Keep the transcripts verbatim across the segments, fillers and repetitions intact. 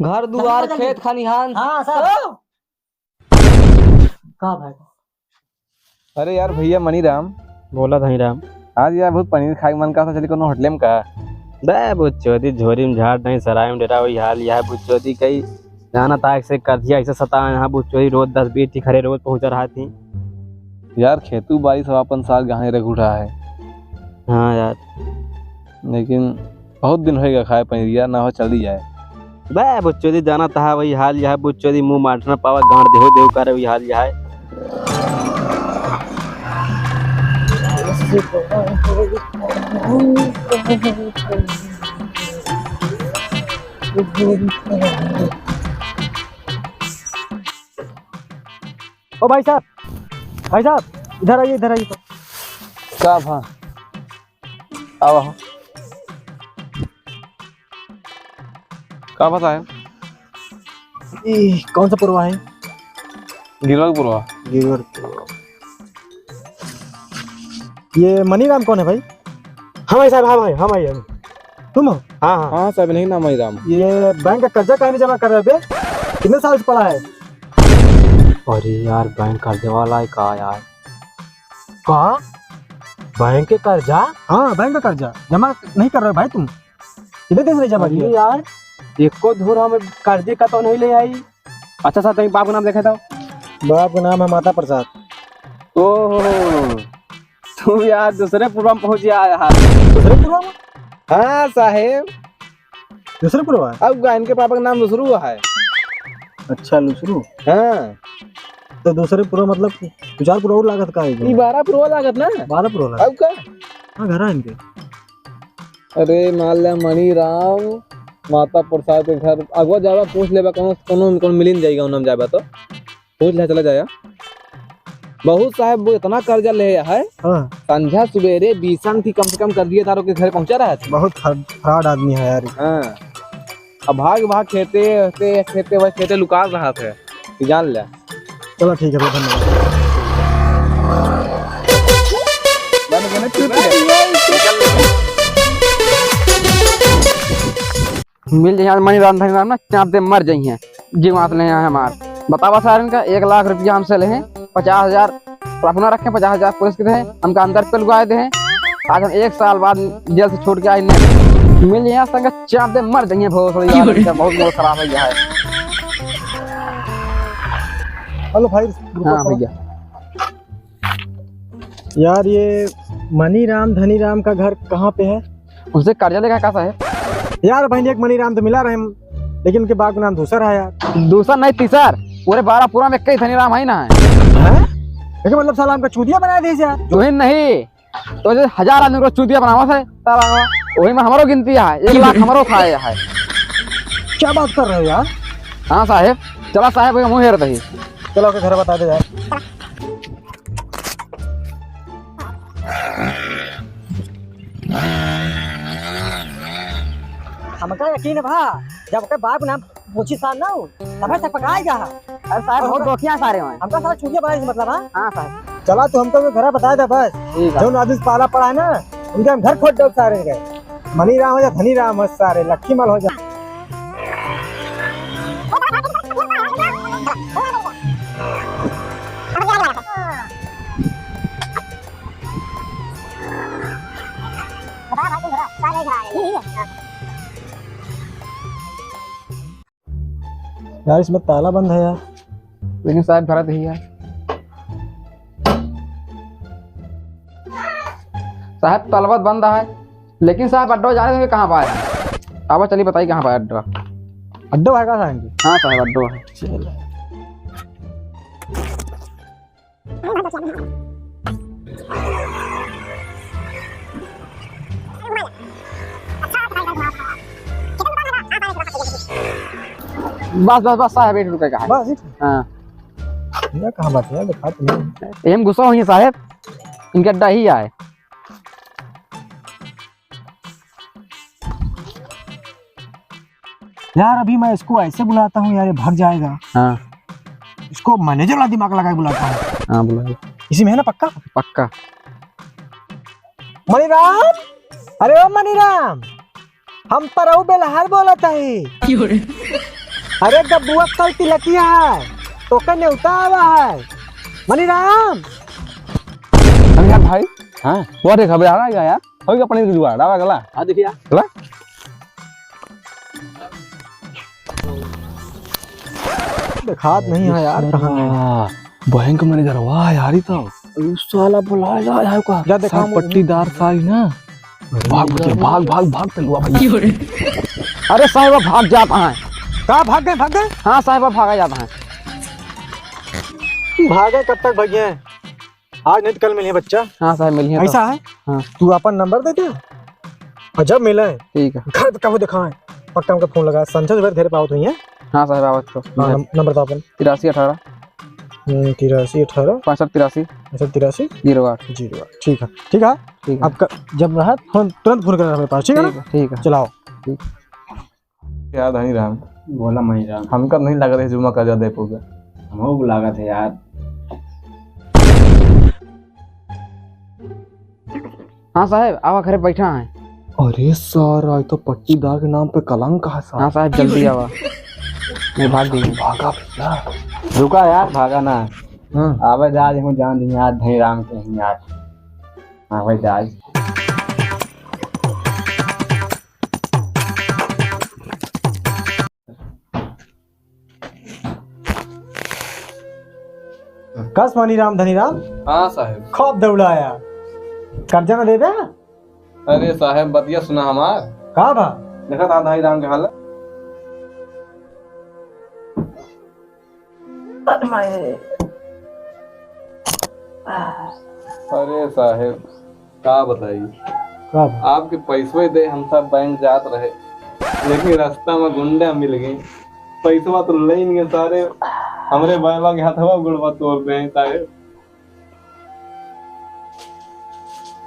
घर दुआर, खेत खलिहान। हाँ, सब। हाँ। का भाई? अरे यार भैया मनीराम। बोला धनीराम। आज यार बहुत पनीर खाए के मन करत है, चली कोनो होटले में का? बे बुच्चोदी, झोरी में झाट नहीं, सराय में डेरा, वही हाल यह है बुच्चोदी। कई जाना था ऐसे कर दिया, ऐसे सता यहाँ बुच्चोदी, रोज दस बीस ठी खरे रोज पहुँचा रहा थी। यार खेतू बाड़ी सब अपन साल गहने रख उठा है। हाँ यार। लेकिन बहुत दिन होएगा खाए पनीरिया, ना हो चली जाए। बे बुच्चोदी, जाना तहा वही हाल यह है बुच्चोदी, मुंह माठना पावा, गांड देहो देहो करे वही हाल यह है। ओ भाई साहब, भाई साहब, इधर आइए, इधर आइए। का भा? आवा हो। का बताए? ई कौन सा पुरवा है? गिरवा के पुरवा। गिरवा के पुरवा। ये मनीराम कौन है भाई? हम है साहब, हम है, हम है, हम। तुम हो? हाँ, हाँ। हाँ साहब, नहीं नाम है राम। ये बैंक का कर्जा काहे नहीं जमा कर रहे बे? कितने साल से पड़ा है? अरे यार, बैंक कर्जे वाला है का यार? का? बैंक के कर्जा? हाँ, बैंक का कर्जा जमा नहीं कर रहे भाई तुम। कितने दिन से नहीं जमा अरे किया? यार, एको धूर हम कर्जे का तो नहीं ले आई। अच्छा साहब, तनी बाप का नाम देखे तो। बाप का नाम है माता प्रसाद। ओहो, तू यार दूसरे पुरवा में पहुंच गया यार। दूसरे पुरवा में? हाँ साहेब। दूसरे पुरवा? अब का, इनके पापा का नाम लुसरू है। अच्छा, लुसरू। हाँ। तो दूसरे पुरवा मतलब दो चार पुरवा और लागत का है? ई बारह पुरवा लागत ना। बारह पुरवा लागत। अब का? हाँ, घर है इनके। अरे मान ले मणिराम, माता प्रसाद के घर अगवा जाबा, पूछ लेबा, कोनो कोनो कोनो मिलिन जाएगा, उनम जाबा तो पूछ ले, चला जाया। बहुत साहेब वो इतना कर्जा ले है। हाँ। संझा सुबेरे बीसन थी कम से कम कर दिए था, के घर पहुंचा रहा था। बहुत फ्रा-, फ्रॉड आदमी है यार। हाँ। अब भाग भाग खेते, खेते, खेते, वह खेते लुका रहा था, कि जान ले। चलो ठीक है भैया, धन्यवाद। मिल जाए आज मनीराम धनीराम ना, चाप दे मर जाइए, जीवात ले हैं हमार। बतावा सारन का, एक लाख रुपया हमसे ले हैं, पचास हजार अपना रखे, पचास हजार पुलिस के दे, हमका अंदर पे लुकाए दे। आज हम एक साल बाद जेल से छूट के आए ने। मिल जाए संग चाप दे मर जाइए, बहुत सही बात है, बहुत मूड खराब है यार। हेलो भाई, रुको हाँ थोड़ा। भैया। यार, ये मनीराम धनीराम का घर कहाँ पे है? उनसे कर्जा लेगा का साहेब? यार, बहन, एक मनीराम तो मिला रहे हम, लेकिन उनके बाप का नाम दूसर है यार। दूसर नहीं, तीसर। पूरे बारह पुरवा में एक ही धनीराम है ना है। हैं? लेकिन मतलब साला हमका चूतिया बना दीस यार। तू ही नहीं, तो जे हजार आदमी को चूतिया बनावा है, साला, वही में हमारो गिनती है, एक लाख हमारो खाए है। क्या बात कर रहे हो यार? हाँ साहेब, चला साहेब, मुँह हेर दही। चलो, ओके, घर बता दे यार। हमका यकीन बा, जब ओके बाप नाम पूछी सार ना हो, तबे से पकड़ाई जा। अरे साहब, बहुत दोखिया सारे हैं। हमका सारा चूतिया बनाई से मतलब, हाँ? हाँ साहब। चला, तू हमको घर बता दे बस। ठीक है। जौन आदमी से पाला पड़ा है ना, उनके हम घर खोद दो सारे के। मनीराम हो जा धनीराम हो सारे, लक्खी माल हो जा। यार, इसमें ताला बंद है यार। लेकिन साहब, भरत ही है। साहब, ताला बंद है, लेकिन साहब, अड्डो जाने देंगे कहाँ पाए? अब चलिए, बताइए कहाँ पाए अड्डो। अड्डो है का साहब? हाँ साहब, अड्डो है। चलो। बस, बस, बस, साहब, एक रुपए का है। बस, एक? हाँ। ये कहाँ बात है, दिखा तो नहीं। ये हम गुस्सा हुई है, साहब। इनका अड्डा ही आए। यार, अभी मैं इसको ऐसे बुलाता हूँ यार, ये भाग जाएगा। हाँ। इसको मैनेजर वाला दिमाग लगा के बुलाता हूँ। हाँ, बुलाइए। इसी में है ना पक्का? पक्का। मनीराम, अरे ओ मनीराम, हम परऊ बेलहार बोलत हई। अरे गब्बुआ, कल तिलकिया है, ओकर नेवता आवा है। मनीराम। अरे यार भाई, हाँ? वो देख, अबे आ गया यार, हो गया पनीर की जुगाड़, आवा गला। हाँ, देखिए। चला। देखात नहीं है यार, कहाँ है? साला, बैंक मैनेजरवा है यार, ई तो। अरे साला बुलाया है का? जा देखा, साहब, पट्टीदार साहब ना। भाग, भाग, भाग, भाग, भाग, चलुआ भाई। अरे साहब, भाग जात हैं। का भाग गए, भाग गए? हाँ साहब, भागा जात हैं। भागे कब तक भगिए? आज नहीं तो कल मिलिए बच्चा। हाँ साहब, मिलिए तो। ऐसा है? हाँ। तू अपन नंबर दे दे। और जब मिले, ठीक है। घर पे कबो दिखाएं, पक्का हमका फोन लगा, संझा सुबह घर पावत हुई है। हाँ साहब, आवत तो। हाँ, नम-, नंबर तो अपन। तिरासी अठारह। हम्म, तिरासी अठारह। पैंसठ तिरासी। पैंसठ तिरासी। जीरो आठ। जीरो आठ, ठीक है, ठीक है। ठीक है। आपका जब रहा फोन, तुरंत फोन करना मेरे पास, ठीक है ना? ठीक है, ठीक है। चलाओ। ठीक। क्या धनी राम? बोला मनी राम। हमका नहीं लग रहा है जुम्मा कर्जा दे पाओगे। हमको लागत है यार। हाँ साहब, आवा घरे बैठा है। अरे सर, आज तो पट्टीदार के नाम पे कलंक है सर। हाँ साहब, जल्दी आवा। नहीं, भाग देंगे। भागा भैया। रुका यार, भागा ना। हाँ। आवे जाज, हम जान दी आज धनी राम के ही आज। आवे जाज। कस मनी राम धनी राम? हाँ साहेब। खूब दौड़ाया। कर्जा न देबे? अरे साहेब, बतिया सुना हमार। का बा? देखा था धनी राम के हालत। अरे साहेब, का बताई? का बा? आपके पैसवे दे हम सब बैंक जात रहे, लेकिन रास्ता में गुंडा मिल गए। पैसवा तो लेन गए सारे, हमरे बाबा के हथवा गोड़वा तोड़ दे सारे।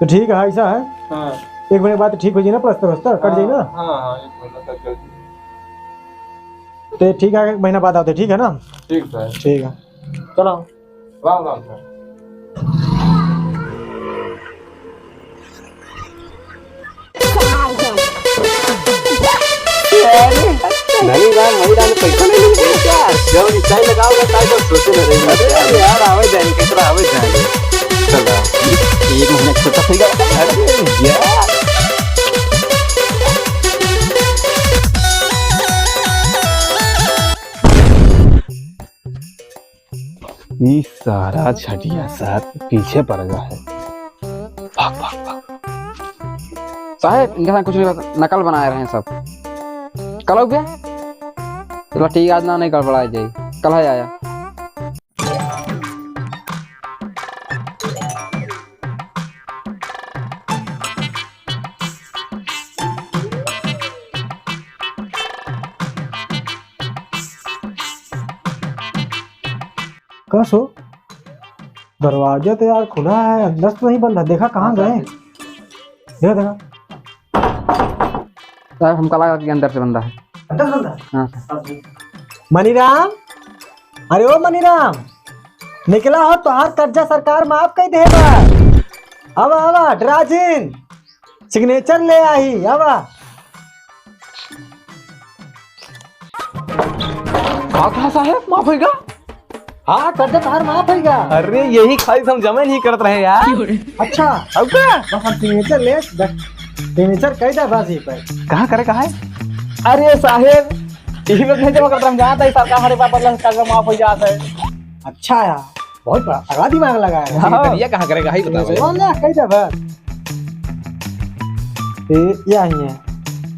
तो ठीक है, ऐसा है। हाँ। एक महीने बाद ठीक हो जाए ना, प्लास्टर वस्टर कट जाए ना। हाँ, हाँ, एक महीना तक कर दीजिए। तो ठीक है, एक महीना बाद आते, ठीक है ना? ठीक है। ठीक है, चलो। राम राम सर। धनी राम, वही राम पैसा नहीं मिलता क्या? जब रिचार्ज लगाओगे, तब तो सोचे न रही। अरे यार, आवे जाए, कितना आवे जाए। चलो, एक महीना छोटा हो गया। अरे यार। ई सारा छटिया साथ पीछे पड़ गया है। भाग, भाग, भाग। साहेब, इनके साथ कुछ नहीं बता, नकल बनाए रहे हैं सब। कल हो गया? चलो ठीक है, आज ना नहीं गड़बड़ाया जाए, कल है आया। का सो? दरवाजा तो यार खुला है, अंदर से तो नहीं बंद है। देखा कहाँ गए? देखा, देखा। साहब, हमका लगा कि अंदर से बंद है। अंदर से बंद है? हाँ, सर। मनीराम, अरे ओ मनीराम, निकला हो, तोहार कर्जा सरकार माफ कर दे बा। आवा, आवा, डरा जिन। सिग्नेचर ले आई, आवा। का कहा साहेब, माफ होइगा? हाँ, कर्जा तोहार माफ होइगा। अरे, यही खाली हम जमा नहीं करत रहे यार। अच्छा। अब का? बस हम सिग्नेचर ले, बस सिग्नेचर कर दे बस यही पर। कहाँ करे, कहाँ है? अरे साहेब, यही लोग नहीं जमा करत, हम जानत है सरकार हमारे पास, मतलब, कर्जा माफ हो जात है। अच्छा यार। बहुत बड़ा तगड़ा दिमाग लगाया है। हाँ। ये कहाँ करेगा, ही बताओ। चलो ना, कही दे बस। ए, ये आई है।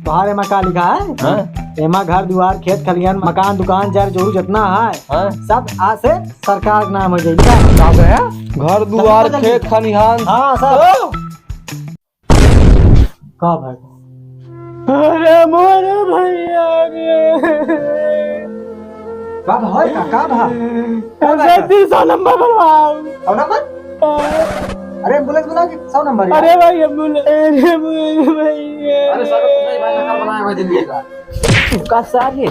तोहार एमा का लिखा है? हाँ। एमा घर दुआर, खेत खलिहान, मकान दुकान, जर जोरू जितना है, हाँ। सब आज से सरकार के नाम हो जाई। का गया? घर दुआर, चलो, जल्दी। खेत खलिहान। हाँ, सब। ओ! का भाई? अरे मोरे भैया रे। का भाई, का, का भाई? का भाई? जल्दी सौ नंबर बुलवाओ। सौ नंबर? हाँ। अरे एम्बुलेंस बुला के सौ नंबर यार। अरे भाई एम्बुलेंस, अरे मोरे भैया। अरे सारे कुछ नहीं भाई, नकल बनाया भाई जिंदगी का। का सारे?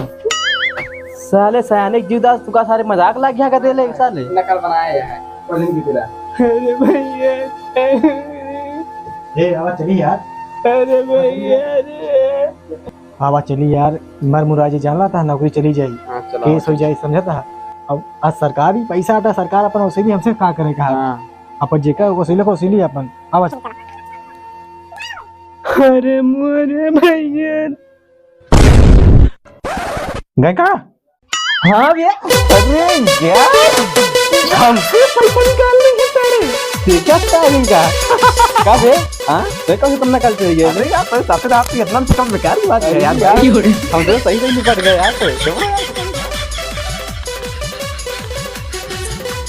साले सयानिक जीवदास, तुका सारे मजाक लाग गया का देले साले? नकल बनाया है, पहले की तरह। अरे भैया। ए, आवा चली यार। अरे भैया रे। आवा चली यार, मर मुरा जी जानला था, नौकरी चली जाई। हाँ, चला, केस हो जाए, समझता है। अब आज सरकार ही पैसा आता है, सरकार अपन वसूली, हमसे का करे कहा। हाँ। अपन जेका वसूले को वसूली अपन। अब अच्छा। अरे मोरे भैया। गए का? हाँ भैया। अरे यार, हमसे पैसा निकाल लेंगे सारे। ये क्या स्टाइल इनका? का बे? हाँ? तो कौन से तुमने कल चले गए? अरे यार, तो साथ साथ आपकी इतना से कम बेकार की बात है यार। अरे यार, हम तो सही नहीं पड़ गए यार। तो